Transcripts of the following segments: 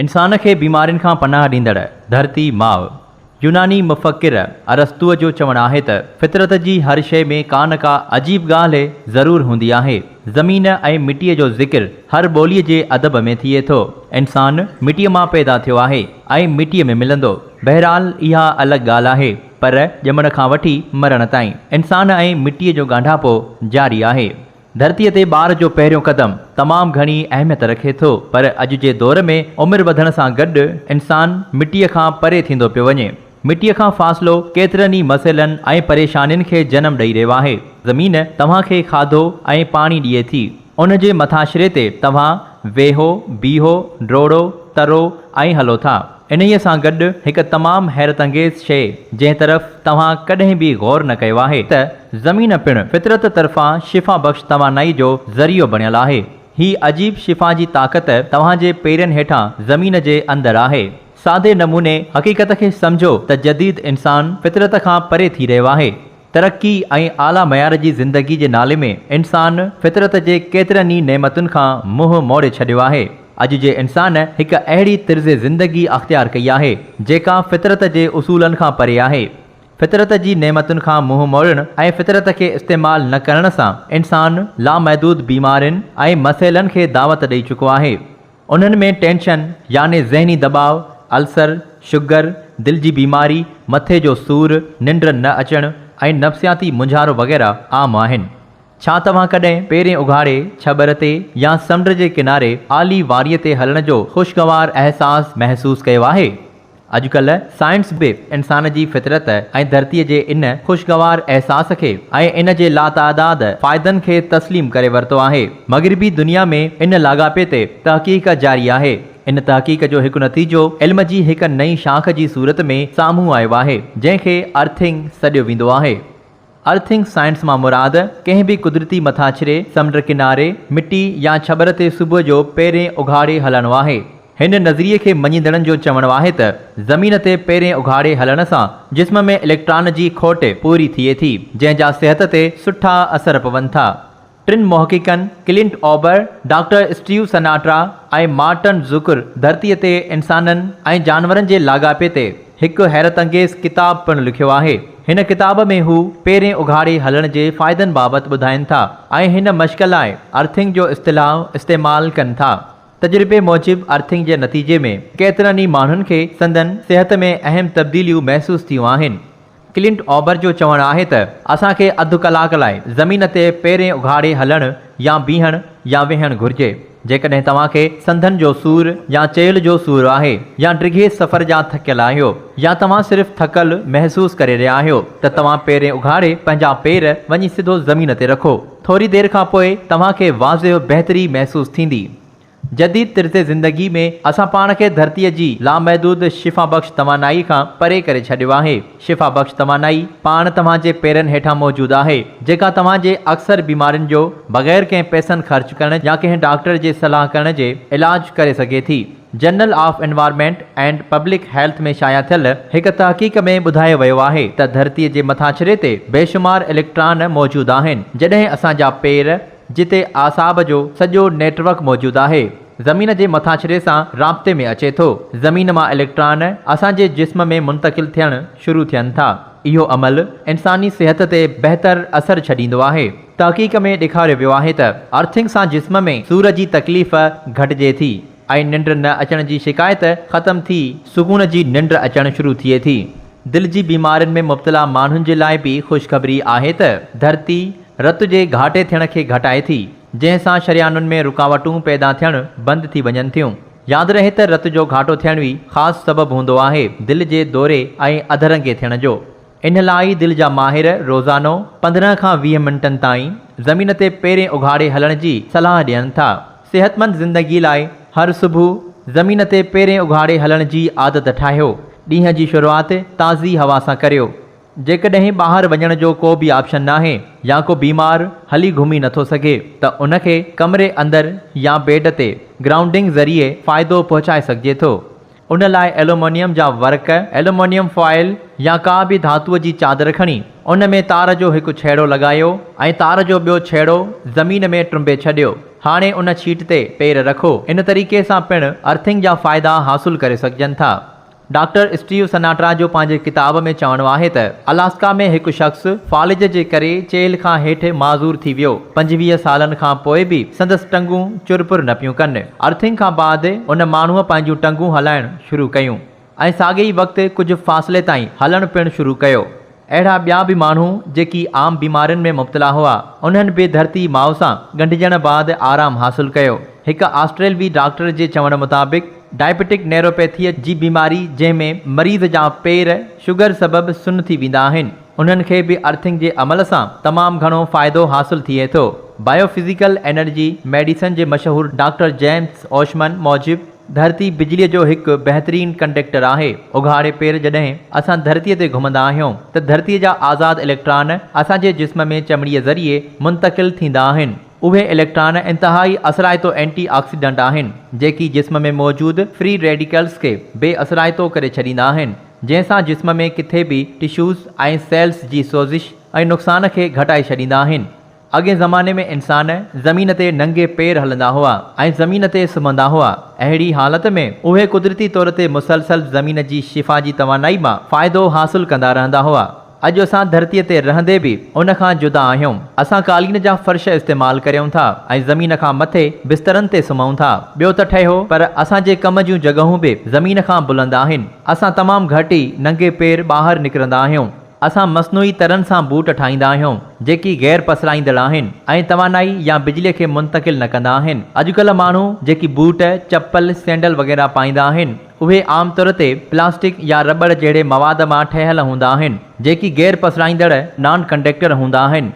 انسان کي بيمارين کان پناهه ڏيندڙ ڌرتي ماء. يوناني مفڪر ارسطوء جو چوڻ آهي ته فطرت جي هر شيء ۾ ڪا نه ڪا عجيب ڳالهه ضرور هوندي آهي. زمين ۽ مٽيء جو ذڪر هر ٻوليء جي ادب ۾ ٿئي ٿو. انسان مٽيء مان پيدا ٿيو آهي ۽ مٽيء ۾ ملندو. بهرحال اها الڳ ڳالهه آهي پر ڄمڻ کان وٺي مرڻ تائين انسان ۽ مٽيء جو ڳانڍاپو جاري آهي. ڌرتيء تي ٻار جو پهريون قدم تمام گهڻي اهميت رکي ٿو پر اڄ جي دور ۾ عمر وڌڻ سان گڏ انسان مٽيء کان پري ٿيندو پيو وڃي. مٽيء کان فاصلو ڪيترن ئي مسئلن ۽ پريشانين کي جنم ڏئي رهيو آهي. زمين توهان کي کاڌو ۽ پاڻي ڏئي ٿي. ان جي مٿاڇري تي توهان ويهو، بيهو، ڊوڙو، ترو ۽ هلو ٿا. انهيء سان گڏ هڪ تمام حيرت انگيز شيء جنهن طرف توهان ڪڏهن به غور نه ڪيو آهي ته زمين پڻ فطرت طرفان شفا بخش توانائي جو ذريعو بڻيل آهي. هي عجيب شفا جي طاقت توهان جي پيرن هيٺان زمين جي اندر آهي. سادي نموني حقيقت کي سمجهو ته جديد انسان فطرت کان پري ٿي رهيو آهي. ترقي ۽ اعليٰ معيار جي زندگي جي نالي ۾ انسان فطرت جي ڪيترن ئي نعمتن کان منهن موڙي ڇڏيو آهي. اڄ جي انسان هڪ اهڙي طرز زندگي اختيار ڪئي آهي، جيڪا فطرت جي اصولن کان پري آهي. فطرت جي نعمتن کان منهن موڙڻ ۽ فطرت کي استعمال نه ڪرڻ سان انسان لامحدود بيمارين ۽ مسئلن کي دعوت ڏئي چڪو آهي. انهن ۾ ٽينشن يعني ذهني دٻاء، السر، شگر، دل جي بيماري، مٿي جو سور، ننڊ نه اچڻ ۽ نفسياتي مونجهارو وغيره عام آهن. ڇا توهان ڪڏهن پيرين اگهاڙي ڇٻر تي يا سمنڊ جي ڪناري آلي واريء تي هلڻ جو خوشگوار احساس محسوس ڪيو آهي؟ اڄڪلهه سائنس به انسان جي فطرت ۽ ڌرتيء جي ان خوشگوار احساس کي ۽ ان جي لاتعداد فائدن کي تسليم ڪري ورتو آهي. مغربي دنيا ۾ ان لاڳاپي تي تحقيق جاري آهي. ان تحقيق جو هڪ نتيجو علم جي هڪ نئين شاخ جي صورت ۾ سامهون آيو آهي، جنهن کي ارٿنگ سڏيو ويندو آهي. ارٿنگ سائنس مان مراد ڪنهن به قدرتي مٿاڇري، سمنڊ ڪناري، مٽي يا ڇٻر تي صبح جو پيرين اگهاڙي هلڻ آهي. هن نظريي کي مڃيندڙن جو چوڻ آهي ته زمين تي پيرين اگهاڙي هلڻ سان جسم ۾ اليڪٽران جي کوٽ پوري ٿئي ٿي، جنهن جا صحت تي سٺا اثر پون ٿا. ٽن محققن Clint Ober, doctor Steve Sinatra ۽ Martin Zucker ڌرتيء تي انسانن ۽ جانورن جي لاڳاپي تي هڪ حيرت انگيز ڪتاب پڻ لکيو آهي. هن ڪتاب ۾ هو پيرين اگهاڙي هلڻ جي فائدن بابت ٻڌائين ٿا ۽ هن مشق لاء ارٿنگ جو اصطلاح استعمال ڪن ٿا. تجربي موجب ارٿنگ جي نتيجي ۾ ڪيترن ئي ماڻهن کي سندن صحت ۾ اهم تبديليون محسوس ٿيون آهن. ڪلنٽ اوبر جو چوڻ آهي ته اسان کي اڌ ڪلاڪ لاء زمين تي پيرين اگهاڙي هلڻ يا بيهڻ يا ويهڻ گهرجي. جيڪڏهن توهان کي سنڌن جو سور يا چيلهه جو سور آهي يا ڊگهي سفر جا ٿڪيل آهيو يا توهان صرف ٿڪل محسوس ڪري رهيا آهيو ته توهان پيرين اگهاڙي پنهنجا پير وڃي سڌو زمين تي رکو. ٿوري دير کان پوء توهان کي واضح بهتري محسوس ٿيندي. جديد طرز زندگي ۾ اسان پاڻ کي ڌرتيء جي لامحدود شفا بخش توانائي کان پري ڪري ڇڏيو آهي. شفا بخش توانائي پاڻ توهان جي پيرن هيٺان موجود آهي، جيڪا توهان جي اڪثر بيمارين جو بغير ڪنهن پئسن خرچ ڪرڻ يا ڪنهن ڊاڪٽر جي صلاح ڪرڻ جي علاج ڪري سگهي ٿي. Journal of environment and public health ۾ شايع ٿيل هڪ تحقيق ۾ ٻڌايو ويو آهي ته ڌرتيء جي مٿاڇري تي بيشمار اليڪٽران موجود آهن، جڏهن اسان جا پير، جتي اعصاب جو سڄو نيٽ ورڪ موجود آهي، زمين جي مٿاڇري سان رابطي ۾ اچي ٿو. زمين مان اليڪٽران اسان جي جسم ۾ منتقل ٿيڻ شروع ٿين ٿا. اهو عمل انساني صحت تي بهتر اثر ڇڏيندو آهي. تحقيق ۾ ڏيکاريو ويو آهي ته ارٿنگ سان جسم ۾ سور جي تڪليف گهٽجي ٿي ۽ ننڊ نه اچڻ جي شڪايت ختم ٿي سڪون جي ننڊ اچڻ شروع ٿئي ٿي. دل جي بيمارين ۾ مبتلا ماڻهن جي لاء به خوشخبري آهي ته ڌرتي رت جي گهاٽي ٿيڻ کي گهٽائي ٿي، جنهن سان شريانن ۾ رڪاوٽون پيدا ٿيڻ بند ٿي وڃن ٿيون. ياد رهي ته رت جو گهاٽو ٿيڻ ئي خاص سبب هوندو آهي دل جي دوري ۽ اڌرنگي ٿيڻ جو. ان لاء ئي دل جا ماهر روزانو 15 کان 20 منٽن تائين زمين تي پيرين اگهاڙي هلڻ جي صلاح ڏين ٿا. صحتمند زندگي لاء هر صبح زمين تي پيرين اگهاڙي هلڻ جي عادت ٺاهيو. ڏينهن جي شروعات تازي هوا سان ڪريو. جيڪڏهن ٻاهر وڃڻ جو ڪو به آپشن ناهي يا ڪو بيمار هلي گهمي نٿو سگهي ته ان کي ڪمري اندر يا بيڊ تي گرائونڊنگ ذريعي فائدو پهچائي سگهجي ٿو. ان لاء ايلومنيم جا ورق، ايلومنيم فوائل يا ڪا به ڌاتوء جي چادر کڻي ان ۾ تار جو هڪ ڇيڙو لڳايو ۽ تار جو ٻيو ڇيڙو زمين ۾ ٽنبي ڇڏيو. هاڻي ان ڇيٽ تي پير رکو. ان طريقي سان پڻ ارٿنگ جا فائدا حاصل ڪري سگهجن ٿا. ڊاڪٽر اسٽيو سناٽرا جو پنهنجي ڪتاب ۾ چوڻ آهي ته الاسڪا ۾ هڪ شخص فالج جي ڪري چيلهه کان هيٺ معذور ٿي ويو. 25 سالن کان پوء به سندس ٽنگون چرپر نه پيون ڪن. ارٿنگ کان بعد ان ماڻهوء پنهنجون ٽنگون هلائڻ شروع ڪيون ۽ ساڳئي ئي وقت ڪجهه فاصلي تائين هلڻ پڻ شروع ڪيو. اهڙا ٻيا به ماڻهو جيڪي عام بيمارين ۾ مبتلا هئا، انهن به ڌرتي ماء سان ڳنڍجڻ بعد آرام حاصل ڪيو. هڪ آسٽريلوي ڊاڪٽر جي چوڻ مطابق ڊائبيٽڪ نيروپيٿيء جي بيماري جنهن ۾ مريض جا پير شگر سبب سن ٿي ويندا آهن، انهن کي به ارٿنگ جي عمل سان تمام گهڻو فائدو حاصل ٿئي ٿو. بايو فزيڪل انرجي ميڊيسن جي مشهور ڊاڪٽر جيمس اوشمن موجب ڌرتي بجليء جو هڪ بهترين ڪنڊيڪٽر آهي. اگهاڙي پير جڏهن اسان ڌرتيء تي گهمندا آهيون ته ڌرتيء جا آزاد اليڪٽران اسان جي جسم ۾ چمڙيء ذريعي منتقل ٿيندا آهن. اهي اليڪٽران انتهائي اثرائتو اينٽي آڪسيڊنٽ آهن، جيڪي جسم ۾ موجود فري ريڊيڪلز کي بي اثرائتو ڪري ڇڏيندا آهن، جنهن سان جسم ۾ ڪٿي به ٽشوز ۽ سيلز جي سوزش ۽ نقصان کي گهٽائي ڇڏيندا آهن. اڳئين زماني ۾ انسان زمين تي ننگي پير هلندا هئا ۽ زمين تي سمهندا هئا. اهڙي حالت ۾ اهي قدرتي طور تي مسلسل زمين جي شفا جي توانائي مان فائدو حاصل ڪندا رهندا هئا. اڄ اسان ڌرتيء تي رهندي به ان کان جدا آهيون. اسان قالين جا فرش استعمال ڪريون ٿا ۽ زمين کان مٿي بسترن تي سمهون ٿا. ٻيو ته ٺهيو پر اسان جي ڪم جون جڳهون به زمين کان بلند آهن. اسان تمام گهٽ ئي ننگي پير ٻاهر نڪرندا آهيون. اسان مصنوعي ترن سان بوٽ ٺاهيندا آهيون، جيڪي غير پسرائيندڙ آهن ۽ توانائي يا بجليء کي منتقل نه ڪندا آهن. اڄڪلهه ماڻهو جيڪي بوٽ، چپل، سينڊل وغيره پائيندا آهن، اهي عام طور تي پلاسٽڪ يا رٻڙ جهڙي مواد مان ٺهيل هوندا آهن، جيڪي غير پسرائيندڙ، Non Conductor، هوندا آهن.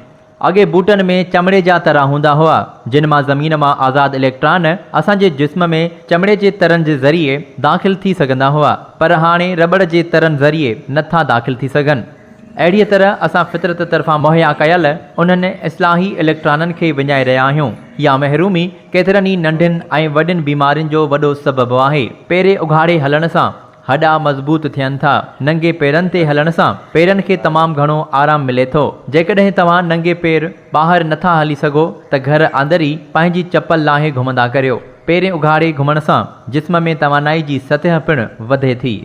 اڳي بوٽن ۾ چمڙي جا ترا هوندا هئا، جن مان زمين مان آزاد اليڪٽران اسان جي جسم ۾ چمڙي جي ترن جي ذريعي داخل ٿي سگهندا هئا، پر هاڻي رٻڙ جي ترن ذريعي نه ٿا داخل ٿي سگهن. اهڙيء طرح اسان فطرت طرفان مهيا ڪيل انهن اصلاحي اليڪٽرانن کي وڃائي رهيا آهيون. اها محرومي ڪيترن ئي ننڍين ۽ وڏين بيمارين جو وڏو سبب آهي. پيري اگهاڙي هلڻ سان هڏا مضبوط ٿين ٿا. ننگي پيرن تي هلڻ سان پيرن کي تمام گهڻو آرام ملي ٿو. جيڪڏهن توهان ننگي پير ٻاهر نٿا هلي سگهو ته گهر اندر ئي پنهنجي چپل لاهي گهمندا ڪريو. پيرين اگهاڙي گهمڻ سان جسم ۾ توانائي جي سطح پڻ وڌي ٿي.